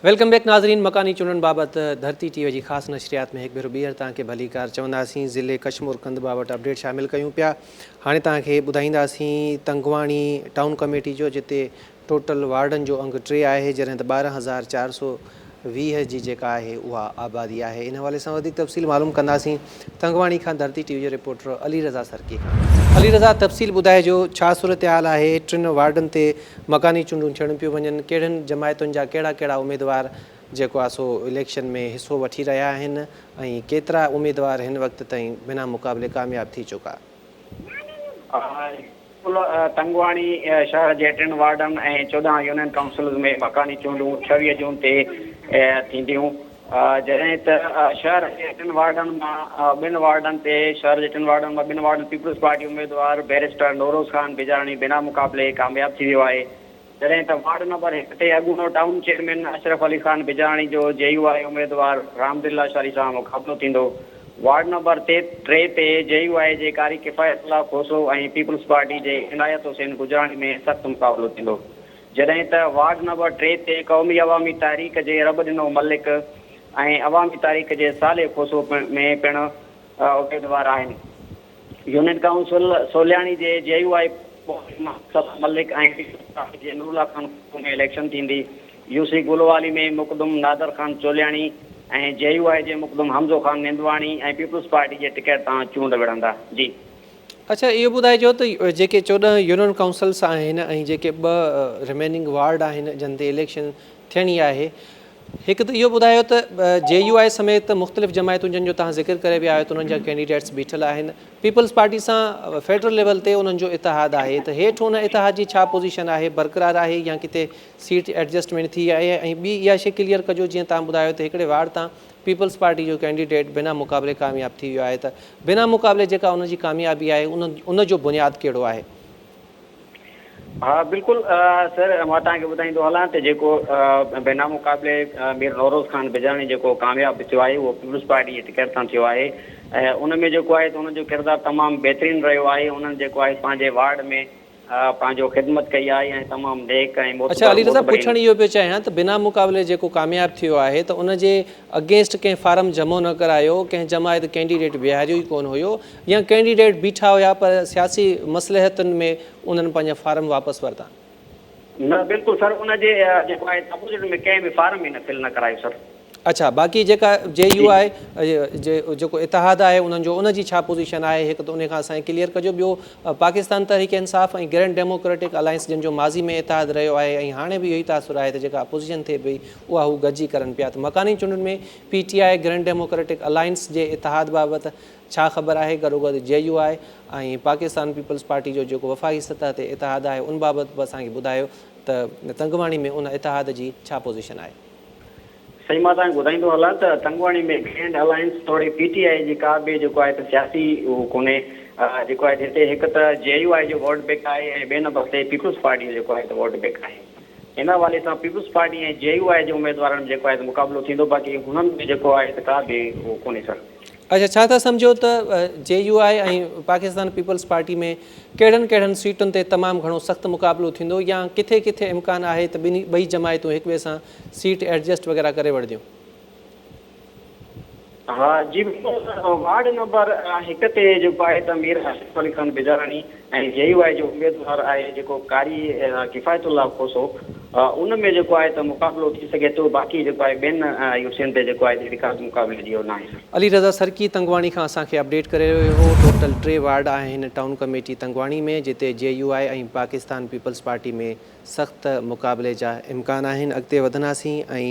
Welcome back ناظرين مڪاني چونڊن بابت ڌرتي ٽي وي جي خاص نشريات ۾ هڪ ڀيرو ٻيهر توهان کي ڀليڪار چونداسين ضلعي ڪشمور ڪنڌ بابت اپڊيٽ شامل ڪيون پيا هاڻي توهان کي ٻڌائينداسين تنگواڻي ٽائون ڪميٽي جو جتي ٽوٽل وارڊن جو انگ ٽي آهي جڏهن ته 12420 جي جيڪا آهي اها آبادي آهي ان حوالي سان وڌيڪ تفصيل معلوم ڪنداسين تنگواڻي کان ڌرتي ٽي وي جو رپورٽر علي رضا سرڪي کان علي رضا تفصيل ٻڌائجو ڇا صورتحال آهي ٽن وارڊن تي مڪاني چونڊون ٿيڻ پيون وڃن ڪهڙين جماعتن جا ڪهڙا ڪهڙا اميدوار جيڪو آهي سو اليڪشن ۾ حصو وٺي رهيا آهن ۽ ڪيترا اميدوار هن وقت تائين بنا مقابلي ڪامياب ٿي چڪا. ڪل تنگواڻي شهر جي ٽن وارڊن ۽ 14 يونين ڪائونسلز ۾ مڪاني چونڊون 26 جون تي ٿينديون جڏهن ته شهر جي ٽن وارڊن مان ٻن وارڊن تي شهر جي ٽن وارڊن مان ٻن وارڊن پيپلز پارٽي اميدوار بئريسٽر نوروز خان بجاراڻي بنا مقابلي ڪامياب ٿي ويو آهي جڏهن ته وارڊ نمبر هڪ تي اڳوڻو ٽائون چيئرمين اشرف علي خان بجاراڻي جو جي يو آء اميدوار رام دل لاشاري سان مقابلو ٿيندو. وارڊ نمبر تي ٽي تي جي يو آء جي قاري ڪفايت الله کوسو ۽ پيپلز پارٽي جي عنايت حسين گجراڻي ۾ سخت مقابلو ٿيندو. جڏهن ته وارڊ نمبر ٽي تي قومي عوامي تحريڪ جي رب ڏنو ملڪ ۽ عوامي تحريڪ جي صالح کوسو ۾ پڻ اميدوار آهن. يونين ڪائونسل سولياڻي جي جي يو آء مقصد ملڪ ۽ پي پي پارٽي جي نورالله خان کوسو ۾ اليڪشن ٿيندي. يو سي گلوالي ۾ مخدوم نادر خان چولياڻي ۽ جي يو آء جي مخدوم حمزو خان نندواڻي ۽ پيپلز پارٽي جي ٽڪيٽ تان چونڊ وڙهندا. جي. اڇا اهو ٻڌائجو ته جيڪي 14 يونين ڪائونسلس آهن ۽ جيڪي ٻه رميننگ وارڊ آهن جن تي اليڪشن ٿيڻي آهي هڪ ته اهو ٻڌايو ته جي يو آء سميت مختلف جماعتون جن جو توهان ذڪر ڪري ويا آهيو ته انهن جا ڪينڊيڊيٽس بيٺل آهن، پيپلز پارٽي سان فيڊرل ليول تي انهن جو اتحاد آهي ته هيٺ ان اتحاد جي ڇا پوزيشن آهي، برقرار آهي يا ڪٿي سيٽ ايڊجسٽمينٽ ٿي آهي ۽ ٻي اها شيء ڪليئر ڪجو جيئن توهان ٻڌايو ته هڪڙي وارڊ تان پيپلز پارٽي جو ڪينڊيڊيٽ بنا مقابلي ڪامياب ٿي ويو آهي ته بنا مقابلي جيڪا ان جي ڪاميابي آهي ان جو بنياد ڪهڙو آهي؟ ها بلڪل سر مان توهان کي ٻڌائيندو هلان ته جيڪو بنا مقابلي مير نوروز خان بجاڻي جيڪو ڪامياب ٿيو آهي اهو پيپلز پارٽي جي ٽڪيٽ تان ٿيو آهي ۽ ان ۾ جيڪو آهي ته ان جو ڪردار تمام بهترين رهيو آهي انهن جيڪو آهي پنهنجي وارڊ ۾ پنهنجو خدمت ڪئي آهي ۽ تمام نيڪ ۽ اڇا علي رضا پڇڻ اهو پيو چاهيان ته بنا مقابلي جيڪو ڪامياب ٿيو آهي ته ان جي اگينسٽ ڪنهن فارم جمع نه ڪرايو ڪنهن جماعت ڪينڊيڊيٽ بيهاريو ئي ڪونه هيو يا ڪينڊيڊيٽ بيٺا هيا پر سياسي مصلحتن ۾ انهن پنهنجا فارم واپس ورتا. نه بلڪل سر ان جي جيڪو آهي اپوزٽ ۾ ڪنهن به فارم ئي نه فل نه ڪرايو سر. اڇا باقي جيڪا جي يو آء جي جيڪو اتحاد آهي انهن جو ان جي ڇا پوزيشن آهي هڪ ته ان کان اسان کي ڪليئر ڪجو ٻيو Pakistan Tehreek Insaf ۽ grand democratic alliance جن جو ماضي ۾ اتحاد رهيو آهي ۽ هاڻي به اهو ئي تاثر آهي ته جيڪا اپوزيشن ٿئي پئي اها هو گڏجي ڪرن پيا ته مڪاني چونڊن ۾ P T I grand democratic alliance جي اتحاد بابت ڇا خبر آهي گڏوگڏ J U I ۽ Pakistan peoples party جو جيڪو وفاقي سطح تي اتحاد آهي ان بابت به اسان کي ٻڌايو ته تنگواڻي ۾ ان اتحاد جي ڇا پوزيشن آهي. سائين مان توهان کي ٻڌائيندو هلان ته تنگواڻي ۾ گرينڊ الائنس توڙي پي ٽي آء جي ڪا به جيڪو آهي ته سياسي اهو ڪونهي جيڪو آهي هتي هڪ ته جي يو آء جو ووٽ بيڪ آهي ۽ ٻئي نمبر تي پيپلز پارٽي جو جيڪو آهي ته ووٽ بيڪ آهي ان حوالي سان پيپلز پارٽي ۽ جي يو آء جي اميدوارن ۾ جيڪو آهي ته مقابلو ٿيندو باقي هنن ۾ جيڪو آهي ته ڪا به اهو ڪونهي سر. اڇا ڇا ٿا سمجهو ته J U I ۽ Pakistan peoples party ۾ ڪهڙن ڪهڙن سيٽن تي تمام گهڻو سخت مقابلو ٿيندو يا ڪٿي ڪٿي امڪان آهي ته ٻنهي ٻئي جماعتون هڪ ٻئي سان سيٽ ايڊجسٽ وغيره ڪري وٺنديون؟ ها جي بلڪل وارڊ نمبر هڪ تي جيڪو آهي ته مير اشرف علي خان بجاراڻي ۽ جي يو آء جو اميدوار آهي جيڪو قاري ڪفايت الله کوسو ان ۾ جيڪو آهي ته مقابلو ٿي سگهي ٿو باقي جيڪو آهي ٻين يو سين تي جيڪو آهي اهڙي ڪا به مقابلي جي اهو ناهي سر. علي رضا سرڪي تنگواڻي کان اسان کي اپڊيٽ ڪري رهيو هو ٽوٽل ٽي وارڊ آهن ٽائون ڪميٽي تنگواڻي ۾ جتي J U I ۽ Pakistan peoples party ۾ سخت مقابلي جا امڪان آهن اڳتي وڌنداسين ۽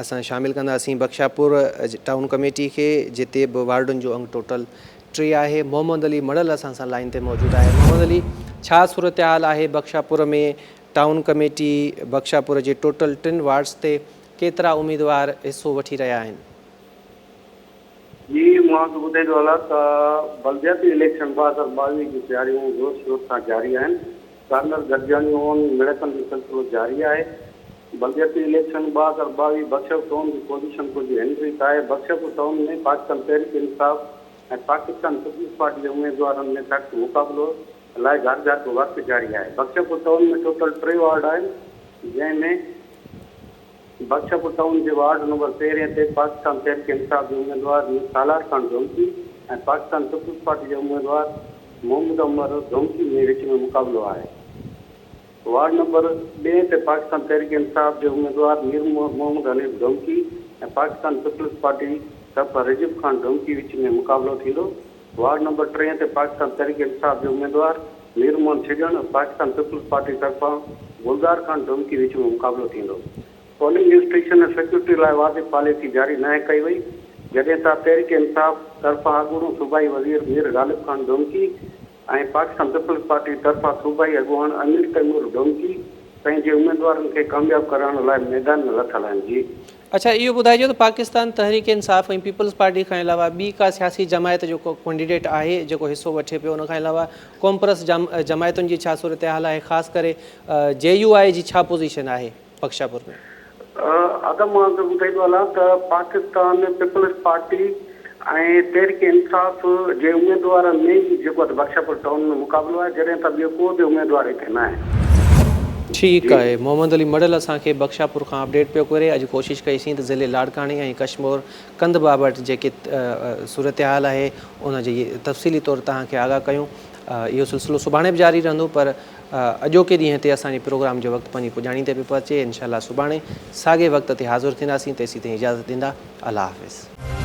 اسان شامل ڪنداسين بخشاپور ٽائون ڪميٽي کي جتي به وارڊن جو انگ ٽوٽل ٽي آهي محمد علي مڙل اسان سان لائين تي موجود آهي محمد علي ڇا صورتحال آهي بخشاپور ۾ ٽائون ڪميٽي بخشاپور جي ٽوٽل ٽن وارڊز تي ڪيترا اميدوار حصو وٺي رهيا آهن؟ جي مان ته ٻڌائي ٿو هلان ته بلدياتي اليڪشن 2022 جون تياريون زور شور سان جاري آهن ڪارنر گڏجاڻيون مڙهڪن جو سلسلو جاري آهي بلدياتي اليڪشن 2022 بخشپور ٽائون جي پوزيشن ڪجهه هن ريت آهي Bakhshpur town ۾ Pakistan Tehreek Insaf ۽ Pakistan peoples party جي اميدوارن ۾ سخت مقابلو لاء گهر گهر به ورڪ جاري آهي. بخشپور ٽائون ۾ ٽوٽل ٽي وارڊ آهن جنهن ۾ بخشاپور ٽائون جي وارڊ نمبر پهرين تي پاڪستان تحريڪ انصاف جي اميدوار مير سالار خان ڊومڪي ۽ پاڪستان پيپلز پارٽي جي اميدوار محمد عمر ڊومڪي ۾ وچ ۾ مقابلو آهي. وارڊ نمبر ٻئين تي پاڪستان تحريڪ انصاف جي اميدوار مير محمد حنيف ڊومڪي ۽ پاڪستان پيپلز پارٽي طرفان رجب خان ڊومڪي وچ ۾ مقابلو ٿيندو. وارڊ نمبر ٽئين تي پاڪستان تحريڪ انصاف جي اميدوار مير محمد ڇڄڻ ۽ پاڪستان پيپلز پارٽي طرفان گلزار خان ڊومڪي وچ ۾ مقابلو ٿيندو. پولنگ اسٽيشن ۽ سيڪيورٽي لاء واضح پاليسي جاري ناهي ڪئي وئي، جڏهن ته تحريڪ انصاف طرفان اڳوڻو صوبائي وزير مير غالب خان ڊومڪي ۽ پاڪستان پيپلز پارٽي طرفان صوبائي اڳواڻ امير تيمور ڊومڪي پنهنجي اميدوارن کي ڪامياب ڪرائڻ لاء ميدان ۾ لٿل آهن. جي. اڇا اهو ٻڌائجو ته پاڪستان تحريڪ انصاف ۽ پيپلز پارٽي کان علاوه ٻي ڪا سياسي جماعت جو ڪو ڪينڊيڊيٽ آهي جيڪو حصو وٺي پيو ان کان علاوه قومپرست جماعتن جي ڇا صورتحال آهي خاص ڪري جي يو آء جي ڇا پوزيشن آهي بخشاپور ۾؟ ادا مان ته ٻڌائيندو هلان ته پاڪستان پيپلز پارٽي ۽ تحريڪ انصاف جي اميدوارن ۾ ئي جيڪو آهي بخشاپور ٽائون ۾ مقابلو آهي جڏهن ته ٻيو ڪو به اميدوار هتي ناهي. ٺيڪ جي. آهي محمد علي مڙهل اسان کي بخشاپور کان اپڊيٽ پيو ڪري اڄ ڪوشش ڪئي سين ته ضلعي لاڙڪاڻي ۽ ڪشمور ڪنڌ بابت جيڪي صورتحال آهي ان جي تفصيلي طور توهان کي آگاهه ڪيون اهو سلسلو سڀاڻي به جاري رهندو پر اڄوڪي ڏينهن تي اسان جي پروگرام جو وقت پنهنجي پڄاڻي تي پيو پهچي انشاء الله سڀاڻي ساڳي وقت تي حاضر ٿينداسين تيسين تائين اجازت ڏيندا الله حافظ.